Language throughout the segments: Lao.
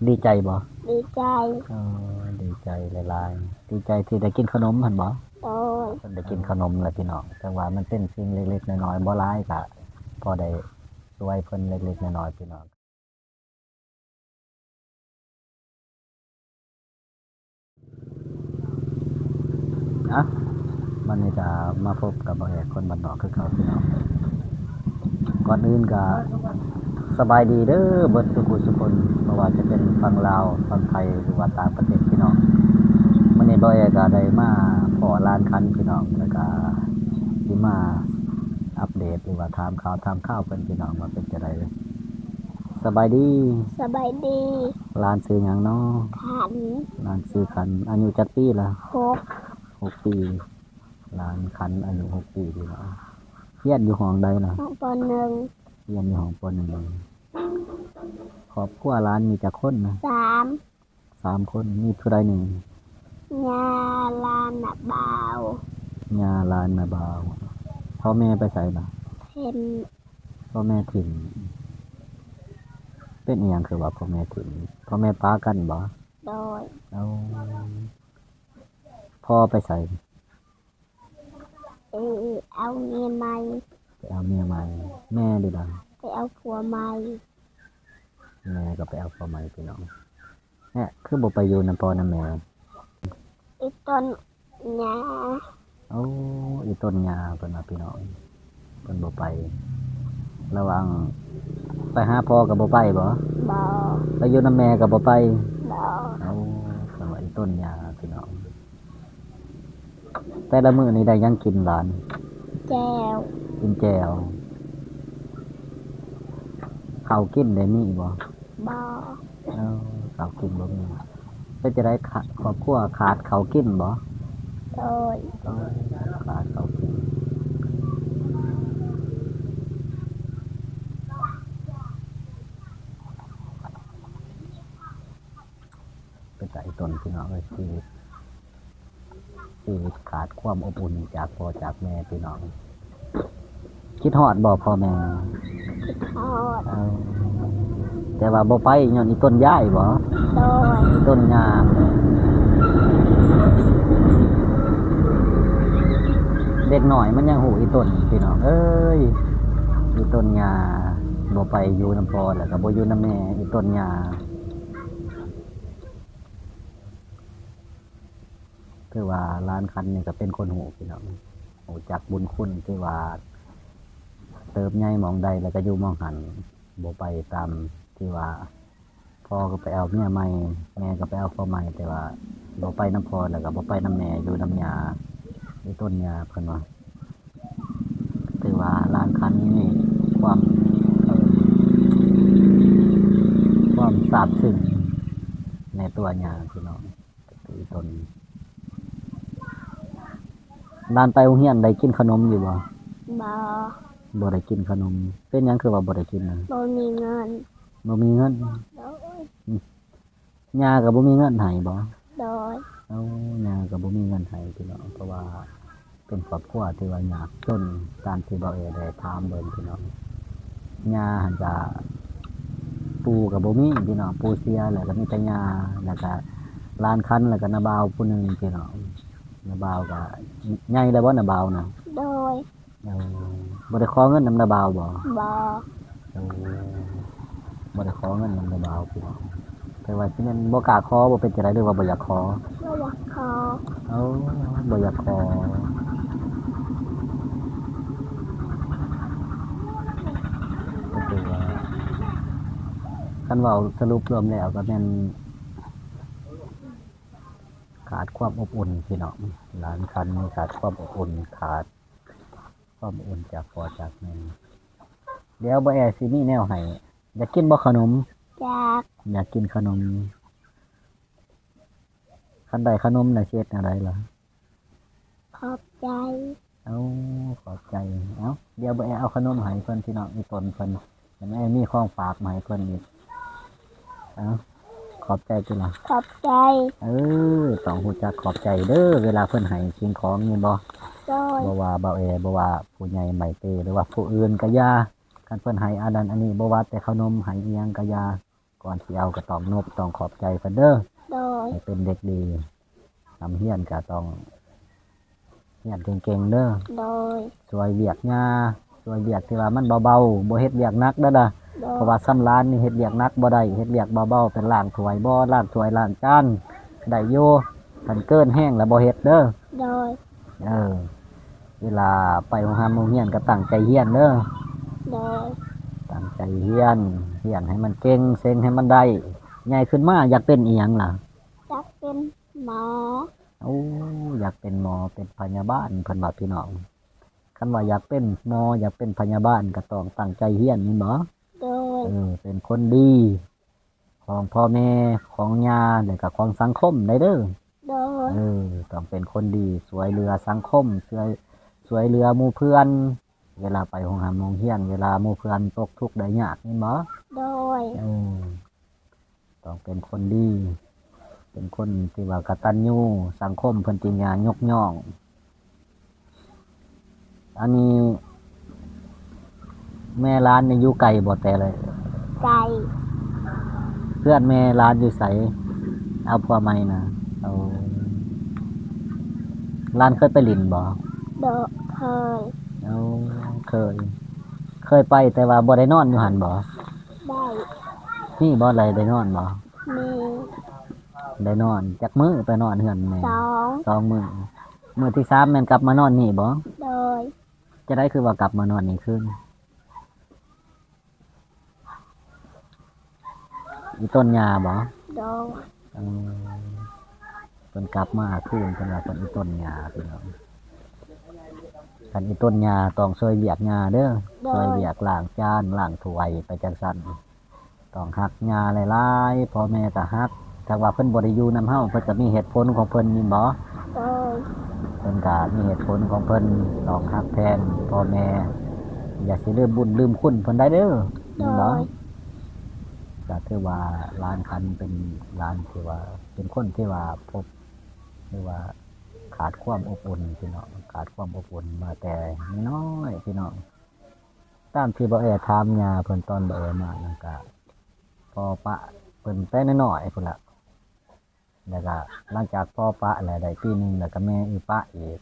ດີໃຈບໍ່? ດີໃຈ. ອໍ ດີໃຈຫຼາຍໆ. ດີໃຈທີ່ໄດ້ກິນຂະໜົມຫັ້ນບໍ່? ໂດຍ. ໄດ້ກິນຂະໜົມແລ້ວພີ່ນ້ອງ, ເຖິງວ່າມັນເປັນສິ່ງເລັກໆນ້ອຍໆ ບໍ່ຫຼາຍ ກະພໍໄດ້ຊ່ວຍເພິ່ນເລັກໆນ້ອຍໆ ພີ່ນ້ອງ. ອ່ະ ບັດນີ້ກະມາພົບກັບບ່າວແອກ ຄົນບ້ານນອກຄືເກົ່າພີ່ນ້ອງ. ກ່ອນອື່ນກະສະບາຍດີເດີ ເບິດສູ່ຜູ້ສູ່ຄົນ, ບໍ່ວ່າຈະເປັນຝັ່ງລາວ, ຝັ່ງໄທ ຫຼືວ່າຕ່າງປະເທດພີ່ນ້ອງ. ມື້ນີ້ບ່າວແອກກະໄດ້ມາພໍ້ຫຼານຄັນພີ່ນ້ອງ, ແລ້ວກະຊິມາອັບເດດ ຫຼືວ່າຖາມຂ່າວຖາມຄາວເພິ່ນພີ່ນ້ອງ ວ່າເປັນຈັ່ງໃດ. ສະບາຍດີ. ສະບາຍດີ. ຫຼານຊື່ຫຍັງເນາະ? ຂັນ. ຫຼານຊື່ຂັນ. ອາຍຸຈັກປີລະ? ຫົກ. ຫົກປີ. ຫຼານຂັນອາຍຸຫົກປີພີ່ນ້ອງ. ຮຽນຢູ່ຫ້ອງໃດລະ? ຫ້ອງ ປໍໜຶ່ງ. ຮຽນຢູ່ຫ້ອງ ປໍໜຶ່ງ. ຄອບຄົວຫຼານມີຈັກຄົນນະ? ສາມ. ສາມຄົນ. ມີຜູ້ໃດແດ່? ຍ່າ, ຫຼານ, ນ້າບ່າວ. ຍ່າ, ຫຼານ, ນ້າບ່າວ. ພໍ່ແມ່ໄປໃສລະ? ເພາ ພໍ່ແມ່ຖິ້ມ. ເປັນອີ່ຫຍັງຄືວ່າພໍ່ແມ່ຖິ້ມ? ພໍ່ແມ່ປາກັນບໍ່? ໂດຍ. ເອົາ ພໍ່ໄປໃສ? ເອີ ເອົາເມຍໃໝ່. ໄປເອົາເມຍໃໝ່. ແມ່ເດລະ? ໄປເອົາຜົວໃໝ່. ແມ່ກໍໄປເອົາຜົວໃໝ່ພີ່ນ້ອງ. ແນະ ຄືບໍ່ໄປຢູ່ນຳພໍ່ນຳແມ່? ອີ່ຕົ້ນຫຍ້າ. ໂອ້ ອີ່ຕົ້ນຫຍ້າເພິ່ນວ່າພີ່ນ້ອງ, ເພິ່ນບໍ່ໄປ. ລະຫວ່າງໄປຫາພໍ່ກໍບໍ່ໄປບໍ? ບໍ່. ໄປຢູ່ນຳແມ່ກໍບໍ່ໄປ? ບໍ່. ໂອ້ ເພິ່ນວ່າອີ່ຕົ້ນຫຍ້າພີ່ນ້ອງ. ແຕ່ລະມື້ນີ້ໄດ້ຫຍັງກິນຫຼານ? ແຈ່ວ. ກິນແຈ່ວ. ເຂົ້າກິນໄດ້ມີບໍ່? ບໍ່. ເອີ ເຂົ້າກິນບໍ່ມີ. ເປັນຈັ່ງໃດ ຄະ ຄອບຄົວຂາດເຂົ້າກິນບໍ່? ໂດຍ. ເອີ ຂາດເຂົ້າກິນ. ເປັນຕາອີ່ຕົນພີ່ນ້ອງເອີຍ ຊີວິດ ຊີວິດຂາດຄວາມອົບອຸ່ນຈາກພໍ່ຈາກແມ່ພີ່ນ້ອງ. ຄິດຮອດບໍ່ພໍ່ແມ່? ຄິດຮອດ. ເອີ ແຕ່ວ່າບໍ່ໄປຍ້ອນອີ່ຕົນຍ້າຍບໍ່? ໂດຍ. ອີ່ຕົນຍ່າ ເດັກນ້ອຍມັນຍັງຮູ້ອີ່ຕົນພີ່ນ້ອງເອີຍ. ອີ່ຕົນຍ່າບໍ່ໄປຢູ່ນຳພໍ່ ແລ້ວກໍບໍ່ຢູ່ນຳແມ່ ອີ່ຕົນຍ່າ. ຖືວ່າຫຼານຄັນນີ້ກໍເປັນຄົນຮູ້ພີ່ນ້ອງ ຮູ້ຈັກບຸນຄຸນ ທີ່ວ່າເຕີບໃຫຍ່ໝ່ອງໃດແລ້ວກໍຢູ່ໝ່ອງຫັ້ນ ບໍ່ໄປຕາມທີ່ວ່າ ພໍ່ກໍໄປເອົາເມຍໃໝ່ ແມ່ກໍໄປເອົາຜົວໃໝ່ ແຕ່ວ່າບໍ່ໄປນຳພໍ່ ແລ້ວກໍບໍ່ໄປນຳແມ່ ຢູ່ນຳຍ່າ ຢູ່ຕົ້ນຍ່າເພິ່ນວ່າ. ຖືວ່າຫຼານຄັນມີຄວາມ ຄວາມຊາບຊຶ້ງໃນຕົວຍ່າພີ່ນ້ອງ. ອີ່ຕົນ ຫຼານໄປໂຮງຮຽນໄດ້ກິນຂະໜົມຢູ່ບໍ່? ບໍ່. ບໍ່ໄດ້ກິນຂະໜົມ. ເປັນຫຍັງຄືວ່າບໍ່ໄດ້ກິນນະ? ບໍ່ມີເງິນ. ບໍ່ມີເງິນ. ໂດຍ. ອືມ ຍ່າກໍບໍ່ມີເງິນໃຫ້ບໍ່? ໂດຍ. ເອົາ ຍ່າກໍບໍ່ມີເງິນໃຫ້ພີ່ນ້ອງ ເພາະວ່າ ເປັນຄອບຄົວທີ່ວ່າຍາກຈົນ ຕາມທີ່ບ່າວແອໄດ້ຖາມເບິ່ງພີ່ນ້ອງ. ຍ່າຫັ້ນກະ ປູ່ກໍບໍ່ມີພີ່ນ້ອງ ປູ່ເສຍ ແລ້ວກໍມີແຕ່ຍ່າ ແລ້ວກໍຫຼານຄັນ ແລ້ວກໍນ້າບ່າວຜູ້ໜຶ່ງພີ່ນ້ອງ. ນ້າບ່າວກໍ ໃຫຍ່ແລ້ວບໍ່ນ້າບ່າວນະ? ໂດຍ. ເອີ ບໍ່ໄດ້ຂໍເງິນນຳນ້າບ່າວບໍ່? ບໍ່. ໂອ້ ບໍ່ໄດ້ຂໍເງິນນຳນ້າບ່າວພີ່ນ້ອງ. ແຕ່ວ່າຊິແມ່ນບໍ່ກ້າຂໍບໍ່ ເປັນຈັ່ງໃດ ຫຼືວ່າບໍ່ຢາກຂໍ? ບໍ່ຢາກຂໍ. ໂອ້ ບໍ່ຢາກຂໍ ກໍຖືວ່າ ຄັນເວົ້າສະຫຼຸບລວມແລ້ວກໍແມ່ນ ຂາດຄວາມອົບອຸ່ນພີ່ນ້ອງ. ຫຼານຄັນນີ້ຂາດຄວາມອົບອຸ່ນ ຂາດ ຄວາມອຸ່ນຈາກພໍ່ຈາກແມ່. ດຽວບ່າວແອຊິມີແນວໃຫ້. ຢາກກິນບໍ່ຂະໜົມ? ຢາກ. ຢາກກິນຂະໜົມ. ຄັນໄດ້ຂະໜົມນະ ຊິເຮັດແນວໃດລະ? ຂອບໃຈ. ເອົາ ຂອບໃຈ. ເອົາ ດຽວບ່າວແອເອົາຂະໜົມໃຫ້ເພິ່ນ ພີ່ນ້ອງ ອີ່ຕົນເພິ່ນ. ແມ່ມີຂອງຝາກມາໃຫ້ເພິ່ນອີກ. ເອົາ ຂອບໃຈຕິລະ. ຂອບໃຈ. ເອີ ຕ້ອງຮູ້ຈັກຂອບໃຈເດີ ເວລາເພິ່ນໃຫ້ສິ່ງຂອງ ແມ່ນບໍ່? ໂດຍ. ບໍ່ວ່າບ່າວແອ ບໍ່ວ່າຜູ້ໃຫຍ່ໄມເຕ ຫຼືວ່າຜູ້ອື່ນກໍຢ່າ ຄັນເພິ່ນໃຫ້ອັນນັ້ນອັນນີ້ ບໍ່ວ່າແຕ່ຂະໜົມ ໃຫ້ອີ່ຫຍັງກໍຢ່າ ກ່ອນຊິເອົາກໍຕ້ອງນົບ ຕ້ອງຂອບໃຈເພິ່ນເດີ. ໂດຍ. ໃຫ້ເປັນເດັກດີ ຮ່ຳຮຽນກໍຕ້ອງຮຽນເກັ່ງໆເດີ. ໂດຍ. ຊ່ວຍວຽກຍ່າ ຊ່ວຍວຽກທີ່ວ່າມັນເບົາໆ ບໍ່ເຮັດວຽກໜັກເດີລະ. ໂດຍ. ເພາະວ່າສ່ຳຫຼານນີ້ເຮັດວຽກໜັກບໍ່ໄດ້ ເຮັດວຽກເບົາໆ ເປັນລ້າງຖ້ວຍບໍ ລ້າງຖ້ວຍລ້າງຈານໄດ້ຢູ່ ຄັນເກີນແຮງລະບໍ່ເຮັດເດີ. ໂດຍ. ເອີ ເວລາໄປໂຮງຮ່ຳໂຮງຮຽນກໍຕັ້ງໃຈຮຽນເດີ. ໂດຍ. ຕັ້ງໃຈຮຽນ ຮຽນໃຫ້ມັນເກັ່ງ ເສັງໃຫ້ມັນໄດ້. ໃຫຍ່ຂຶ້ນມາຢາກເປັນອີ່ຫຍັງລະ? ຢາກເປັນໝໍ. ໂອ້ ຢາກເປັນໝໍ ເປັນພະຍາບານ ເພິ່ນວ່າພີ່ນ້ອງ. ຄັນວ່າຢາກເປັນໝໍ ຢາກເປັນພະຍາບານ ກໍຕ້ອງຕັ້ງໃຈຮຽນແມ່ນບໍ່? ໂດຍ. ເອີ ເປັນຄົນດີຂອງພໍ່ແມ່ ຂອງຍ່າ ແລ້ວກໍຂອງສັງຄົມໄດ້ເດີ. ໂດຍ. ເອີ ຕ້ອງເປັນຄົນດີ ຊ່ວຍເຫຼືອສັງຄົມ ຊ່ວຍ ຊ່ວຍເຫຼືອໝູ່ເພື່ອນ ເວລາໄປໂຮງຮ່ຳໂຮງຮຽນ ເວລາໝູ່ເພື່ອນຕົກທຸກໄດ້ຍາກແມ່ນບໍ່? ໂດຍ. ເອີ ຕ້ອງເປັນຄົນດີ ເປັນຄົນທີ່ວ່າກະຕັນຍູ ສັງຄົມເພິ່ນຈຶ່ງຢາກຍົກຍ້ອງ. ອັນນີ້ແມ່ຫຼານນີ້ຢູ່ໄກບໍ່ແຕ່ລະ? ໄກ. ເຮືອນແມ່ຫຼານຢູ່ໃສ? ເອົາຜົວໃໝ່ນະ? ໂອ້ ຫຼານເຄີຍໄປຫຼິ້ນບໍ່? ໂດ ເຄີຍ. ໂອ້ ເຄີຍ ເຄີຍໄປ ແຕ່ວ່າບໍ່ໄດ້ນອນຢູ່ຫັ້ນບໍ່? ໄດ້. ມີບໍ່ ໄດ້ ໄດ້ນອນບໍ່? ມີ. ໄດ້ນອນ. ຈັກມື້ໄປນອນເຮືອນແມ່? ສອງ. ສອງມື້. ມື້ທີສາມແມ່ນກັບມານອນນີ້ບໍ່? ໂດຍ. ຈະໄດ້ຄືວ່າກັບມານອນນີ້ຄືນ? ອີ່ຕົ້ນຫຍ້າບໍ່? ໂດຍ. ເອີ ເພິ່ນກັບມາຄືນ ເພິ່ນວ່າເພິ່ນອີ່ຕົ້ນຫຍ້າ ພີ່ນ້ອງ. ຄັນອີ່ຕົ້ນຫຍ້າຕ້ອງຊ່ວຍວຽກຫຍ້າເດີ. ໂດຍ. ຊ່ວຍວຽກລ້າງຈານ ລ້າງຖ້ວຍໄປຈັ່ງຊັ້ນ. ຕ້ອງຮັກຫຍ້າຫຼາຍໆ ພໍ່ແມ່ກໍຮັກ. ຖ້າວ່າເພິ່ນບໍ່ໄດ້ຢູ່ນຳເຮົາ ເພິ່ນກໍມີເຫດຜົນຂອງເພິ່ນແມ່ນບໍ່? ໂດຍ. ເພິ່ນກໍມີເຫດຜົນຂອງເພິ່ນ ຕ້ອງຮັກແພງພໍ່ແມ່ ຢ່າຊິລືມບຸນລືມຄຸນເພິ່ນໄດ້ເດີ. ໂດຍ. ແມ່ນບໍ່? ກໍຖືວ່າຫຼານຄັນເປັນຫຼານທີ່ວ່າ ເປັນຄົນທີ່ວ່າພົບ ຫຼືວ່າຂາດຄວາມອົບອຸ່ນ ພີ່ນ້ອງ ຂາດຄວາມອົບອຸ່ນມາແຕ່ນ້ອຍ ພີ່ນ້ອງ. ຕາມທີ່ບ່າວແອຖາມຍ່າເພິ່ນຕອນບ່າວແອມານັ້ນກະ ພໍ່ປະເພິ່ນແຕ່ນ້ອຍໆພຸ້ນລະ ແລ້ວກະຫຼັງຈາກພໍ່ປະແລ້ວໄດ້ປີໜຶ່ງ ແລ້ວກະແມ່ອີ່ປະອີກ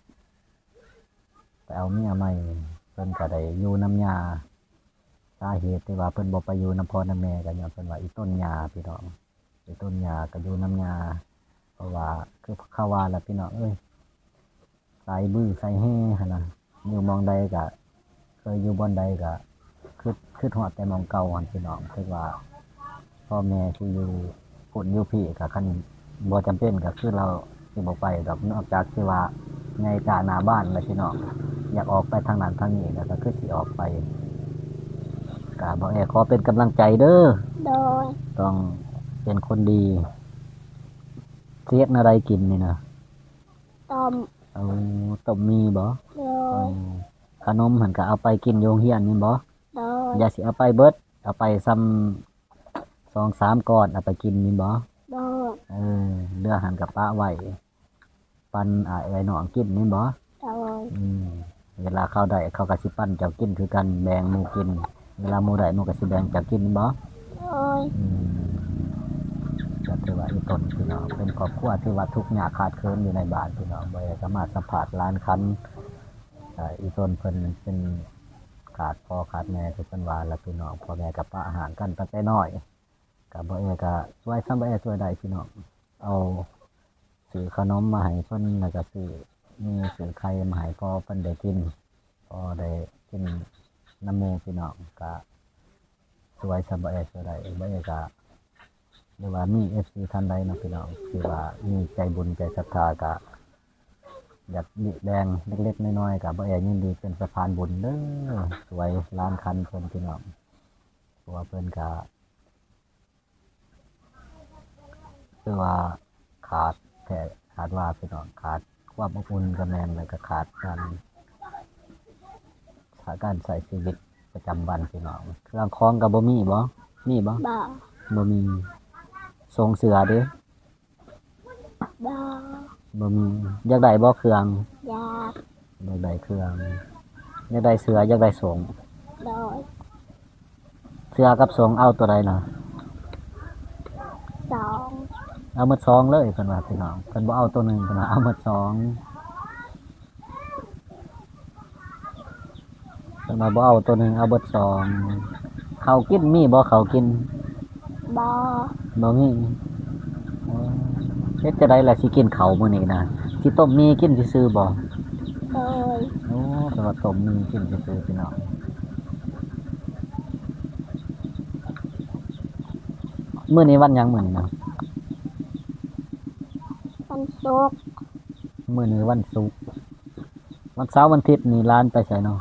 ໄປເອົາເມຍໃໝ່ ເພິ່ນກະໄດ້ຢູ່ນຳຍ່າ. ສາເຫດທີ່ວ່າເພິ່ນບໍ່ໄປຢູ່ນຳພໍ່ນຳແມ່ ກະຍ້ອນເພິ່ນວ່າອີ່ຕົ້ນຫຍ້າ ພີ່ນ້ອງ. ອີ່ຕົ້ນຫຍ້າກໍຢູ່ນຳຍ່າ ເພາະວ່າຄືເຂົາວ່າລະ ພີ່ນ້ອງເອີຍ ສາຍບື້ສາຍແຮ່ຫັ້ນນະ ຢູ່ໝ່ອງໃດກໍ ເຄີຍຢູ່ບ່ອນໃດກໍຄຶດ ຄຶດຮອດແຕ່ໝ່ອງເກົ່າຫັ້ນ ພີ່ນ້ອງ. ຄືວ່າພໍ່ແມ່ຊິຢູ່ພຸ້ນຢູ່ພີ້ ກໍຄັນບໍ່ຈຳເປັນກໍຄືລາວຊິບໍ່ໄປດອກ ນອກຈາກຊິວ່າໃຫຍ່ກ້າໜ້າບ້ານແລ້ວ ພີ່ນ້ອງ ຢາກອອກໄປທາງນັ້ນທາງນີ້ ແລ້ວກໍຄືຊິອອກໄປ. ກະບ່າວແອຂໍເປັນກຳລັງໃຈເດີ. ໂດຍ. ຕ້ອງເປັນຄົນດີ. ຊິເຮັດແນວໃດກິນນີ້ນະ? ຕົ້ມ. ເອົາ ຕົ້ມໝີ່ບໍ? ໂດຍ. ເອົາ ຂະໜົມຫັ້ນກະເອົາໄປກິນຢູ່ໂຮງຮຽນແມ່ນບໍ? ໂດຍ. ຢ່າຊິເອົາໄປເບິດ ເອົາໄປສ່ຳສອງສາມກ້ອນ ເອົາໄປກິນແມ່ນບໍ? ໂດຍ. ເອີ ເຫຼືອຫັ້ນກະປະໄວ້ ປັນອ້າຍເອື້ອຍນ້ອງກິນແມ່ນບໍ່? ໂດຍ. ອືມ ເວລາເຂົາໄດ້ ເຂົາກໍຊິປັນເຈົ້າກິນຄືກັນ ແບ່ງໝູ່ກິນ. ເວລາໝູ່ໄດ້ ໝູ່ກໍຊິແບ່ງເຈົ້າກິນແມ່ນບໍ່? ໂດຍ. ອືມ ກໍຖືວ່າອີ່ຕົນພີ່ນ້ອງ ເປັນຄອບຄົວທີ່ວ່າທຸກຍາກຂາດເຂີນຢູ່ໃນບ້ານພີ່ນ້ອງ. ບໍ່ສາມາດສຳພາດຫຼານຄັນ ອາ ອີ່ຕົນເພິ່ນເປັນຂາດພໍ່ຂາດແມ່ ຄືເພິ່ນວ່າລະພີ່ນ້ອງ ພໍ່ແມ່ກໍປະຫ່າງກັນຕັ້ງແຕ່ນ້ອຍ. ກໍບໍ່ແອກໍຊ່ວຍ ສ່ຳບໍ່ແອຊ່ວຍໄດ້ພີ່ນ້ອງ ເອົາ ຊື້ຂະໜົມມາໃຫ້ເພິ່ນ ແລ້ວກໍຊື້ໝີ່ຊື້ໄຂ່ມາໃຫ້ ພໍເພິ່ນໄດ້ກິນ ພໍໄດ້ກິນນຳໝູ່ພີ່ນ້ອງ. ກໍຊ່ວຍ ສ່ຳບໍ່ແອຊ່ວຍໄດ້ ບໍ່ແອກໍ ຫຼືວ່າມີເອັຟຊີທ່ານໃດເນາະພີ່ນ້ອງ ທີ່ວ່າມີໃຈບຸນໃຈສັດທາ ກໍຢາກແບ່ງເລັກໆນ້ອຍໆ ກໍບໍ່ແອຍິນດີເປັນສະພານບຸນເດີ ຊ່ວຍຫຼານຄັນເພິ່ນພີ່ນ້ອງ. ເພາະວ່າເພິ່ນກໍ ຄືວ່າຂາດແທ້ຂາດວ່າພີ່ນ້ອງ ຂາດຄວາມອົບອຸ່ນກໍແມ່ນ ແລ້ວກໍຂາດການ ການໃຊ້ຊີວິດປະຈຳວັນພີ່ນ້ອງ. ເຄື່ອງຂອງກໍບໍ່ມີບໍ? ມີບໍ? ບໍ່ ບໍ່ມີ. ໂສ້ງເສື້ອເດ? ບໍ່ ບໍ່ມີ. ຢາກໄດ້ບໍ່ເຄື່ອງ? ຢາກ. ຢາກໄດ້ເຄື່ອງ ຢາກໄດ້ເສື້ອ ຢາກໄດ້ໂສ້ງ. ໂດຍ. ເສື້ອກັບໂສ້ງເອົາຕົວໃດລະ? ເອົາໝົດສອງເລີຍ ເພິ່ນວ່າພີ່ນ້ອງ ເພິ່ນບໍ່ເອົາໂຕໜຶ່ງ ເພິ່ນວ່າເອົາໝົດສອງ ເພິ່ນວ່າບໍ່ເອົາໂຕໜຶ່ງ ເອົາເບິດສອງ. ເຂົ້າກິນມີບໍ່ ເຂົ້າກິນ? ບໍ່ ບໍ່ມີ. ໂອ້ ເຮັດຈັ່ງໃດລະຊິກິນເຂົ້າມື້ນີ້ນະ ຊິຕົ້ມໝີ່ກິນຊື່ໆບໍ່? ໂດຍ. ໂອ້ ເພິ່ນວ່າຕົ້ມໝີ່ກິນຊື່ໆ ພີ່ນ້ອງ. ມື້ນີ້ວັນຫຍັງມື້ນີ້ນະ? ວັນສຸກ. ມື້ນີ້ວັນສຸກ. ວັນເສົາວັນທິດນີ້ຫຼານໄປໃສເນາະ?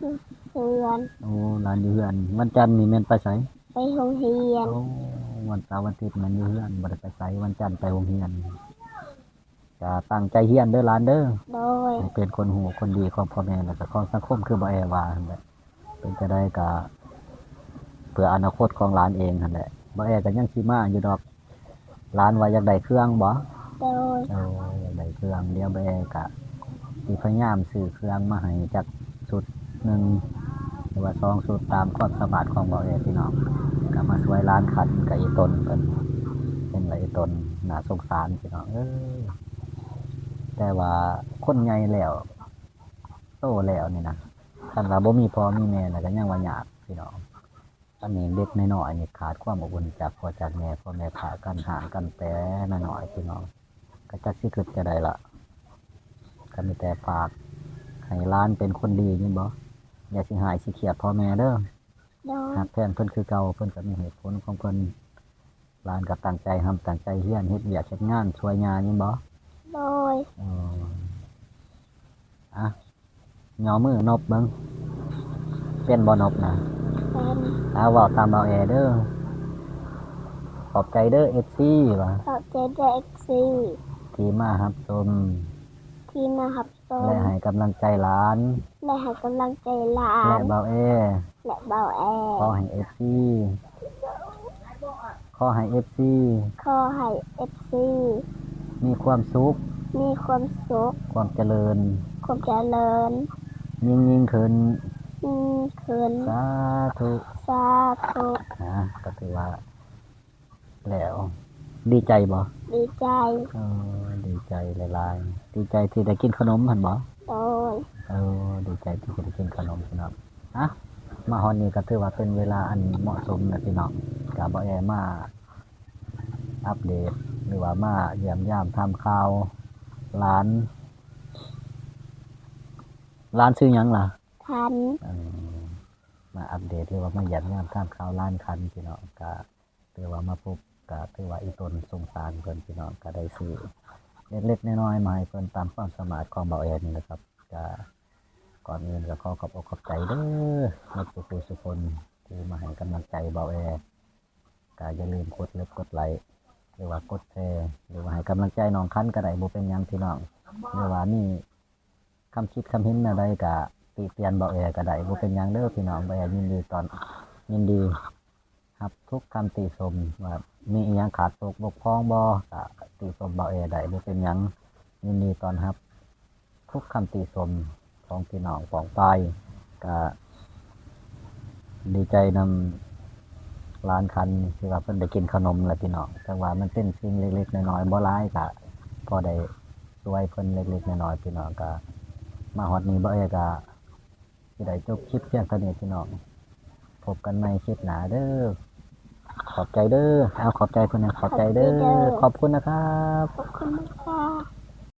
ຢູ່ເຮືອນ. ໂອ້ ຫຼານຢູ່ເຮືອນ. ວັນຈັນນີ້ແມ່ນໄປໃສ? ໄປໂຮງຮຽນ. ໂອ້ ວັນເສົາວັນທິດແມ່ນຢູ່ເຮືອນ ບໍ່ໄດ້ໄປໃສ. ວັນຈັນໄປໂຮງຮຽນ. ກະຕັ້ງໃຈຮຽນເດີຫຼານເດີ. ໂດຍ. ໃຫ້ເປັນຄົນຮູ້ຄົນດີຂອງພໍ່ແມ່ ແລ້ວກະຂອງສັງຄົມ ຄືບ່າວແອວ່າຫັ້ນແຫຼະ. ເປັນຈັ່ງໃດກະເພື່ອອະນາຄົດຂອງຫຼານເອງຫັ້ນແຫຼະ. ບ່າວແອກະຍັງຊິມາຢູ່ດອກ. ຫຼານວ່າຢາກໄດ້ເຄື່ອງບໍ່? ໂດຍ. ໂອ້ ຢາກໄດ້ເຄື່ອງ. ດຽວບ່າວແອກະຊິພະຍາຍາມຊື້ເຄື່ອງມາໃຫ້ຈັກຊຸດໜຶ່ງ ຫຼືວ່າສອງຊຸດ ຕາມຄວາມສາມາດຂອງບ່າວແອ ພີ່ນ້ອງ. ກະມາຊ່ວຍຫຼານຂັນ ກະອີ່ຕົນເພິ່ນ. ເຫັນລະອີ່ຕົນໜ້າສົງສານ ພີ່ນ້ອງເອີຍ. ແຕ່ວ່າຄົນໃຫຍ່ແລ້ວ ໂຕແລ້ວນີ້ນະ ຄັນວ່າບໍ່ມີພໍ່ມີແມ່ລະກະຍັງວ່າຍາກ ພີ່ນ້ອງ. ອັນນີ້ເດັກນ້ອຍໆນີ້ຂາດຄວາມອົບອຸ່ນຈາກພໍ່ຈາກແມ່ ພໍ່ແມ່ພາກັນຮ້າງກັນແຕ່ນ້ອຍໆ ພີ່ນ້ອງ. ກະຈັກຊິຄິດຈັ່ງໃດລະ. ກະມີແຕ່ຝາກໃຫ້ຫຼານເປັນຄົນດີ ຍິນບໍ່? ຢ່າຊິຮ້າຍຊິຄຽດພໍ່ແມ່ເດີ. ໂດຍ. ຮັກແພງເພິ່ນຄືເກົ່າ ເພິ່ນກະມີເຫດຜົນຂອງເພິ່ນ. ຫຼານກະຕັ້ງໃຈຮ່ຳຕັ້ງໃຈຮຽນ ເຮັດວຽກເຮັດງານຊ່ວຍຍ່າ ຍິນບໍ່? ໂດຍ. ເອີ ອະ ຍໍມືນົບເບິ່ງ ເປັນບໍ່ນົບນະ? ເປັນ. ອາ ເວົ້າຕາມບ່າວແອເດີ. ຂອບໃຈເດີ ເອັຟຊີ ວ່າ. ຂອບໃຈເດີ ເອັຟຊີ ທີ່ມາຮັບຊົມ ທີ່ມາຮັບຊົມ ແລະ ໃຫ້ກຳລັງໃຈຫຼານ ແລະ ໃຫ້ກຳລັງໃຈຫຼານ ແລະ ບ່າວແອ ແລະ ບ່າວແອ. ຂໍໃຫ້ເອັຟຊີ ຂໍໃຫ້ເອັຟຊີ ຂໍໃຫ້ເອັຟຊີ ມີຄວາມສຸກ ມີຄວາມສຸກ ຄວາມຈະເລີນ ຄວາມຈະເລີນ ຍິ່ງໆຂຶ້ນ ຍິ່ງໆຂຶ້ນ. ສາທຸ ສາທຸ. ອາ ກະຖືວ່າແລ້ວ. ດີໃຈບໍ່? ດີໃຈ. ເອີ ດີໃຈຫຼາຍໆ. ດີໃຈທີ່ໄດ້ກິນຂະໜົມຫັ້ນບໍ່? ໂດຍ. ເອີ ດີໃຈທີ່ໄດ້ກິນຂະໜົມ ພີ່ນ້ອງ. ອະ ມາຮອດນີ້ກະຖືວ່າເປັນເວລາອັນເໝາະສົມແລ້ວ ພີ່ນ້ອງ. ກະບ່າວແອມາອັບເດດ ຫຼືວ່າມາຢ້ຽມຢາມຖາມຂ່າວຫຼານ. ຫຼານຊື່ຫຍັງລະ? ຄັນ. ເອີ ມາອັບເດດ ຫຼືວ່າມາຢ້ຽມຢາມຖາມຂ່າວຫຼານຄັນ ພີ່ນ້ອງ. ກະ ຖືວ່າມາພົບ ກະຖືວ່າອີ່ຕົນສົງສານເພິ່ນ ພີ່ນ້ອງ. ກະໄດ້ຊື້ເລັກໆນ້ອຍໆມາໃຫ້ເພິ່ນຕາມຄວາມສາມາດຂອງບ່າວແອນີ້ແຫຼະຄັບ. ກະກ່ອນອື່ນກະຂໍຂອບອົກຂອບໃຈເດີ ໝົດສູ່ຜູ້ສູ່ຄົນທີ່ມາໃຫ້ກຳລັງໃຈບ່າວແອ. ກະຢ່າລືມກົດເລີບ ກົດໄລ ຫຼືວ່າກົດແຊ ຫຼືວ່າໃຫ້ກຳລັງໃຈນ້ອງຄັນກະໄດ້ ບໍ່ເປັນຫຍັງ ພີ່ນ້ອງ. ຫຼືວ່າມີ ຄຳຄິດຄຳເຫັນແນວໃດກະຕິຕຽນບ່າວແອກະໄດ້ ບໍ່ເປັນຫຍັງເດີພີ່ນ້ອງ. ບ່າວແອຍິນດີຕ້ອນ ຍິນດີຮັບທຸກຄຳຕິຊົມ ວ່າມີອີ່ຫຍັງຂາດຕົກບົກຜ່ອງບໍ່ ກະຕິຊົມບ່າວແອໄດ້ ບໍ່ເປັນຫຍັງ. ຍິນດີຕ້ອນຮັບທຸກຄຳຕິຊົມຂອງພີ່ນ້ອງປ້ອງປາຍ. ກະດີໃຈນຳຫຼານຄັນທີ່ວ່າເພິ່ນໄດ້ກິນຂະໜົມແຫຼະພີ່ນ້ອງ. ເຖິງວ່າມັນເປັນສິ່ງເລັກໆນ້ອຍໆ ບໍ່ຫຼາຍ ກະພໍໄດ້ ຊ່ວຍເພິ່ນເລັກໆນ້ອຍໆ ພີ່ນ້ອງ. ກະມາຮອດນີ້ ບ່າວແອກະຊິໄດ້ຈົບຄລິບພຽງເທົ່ານີ້ພີ່ນ້ອງ. ພົບກັນໃໝ່ຄລິບໜ້າເດີ. ຂອບໃຈເດີ. ເອົາ ຂອບໃຈເພິ່ນແດ່. ຂອບໃຈເດີ. ຂອບໃຈເດີ. ຂອບຄຸນນະຄັບ. ຂອບຄຸນນະຄັບ.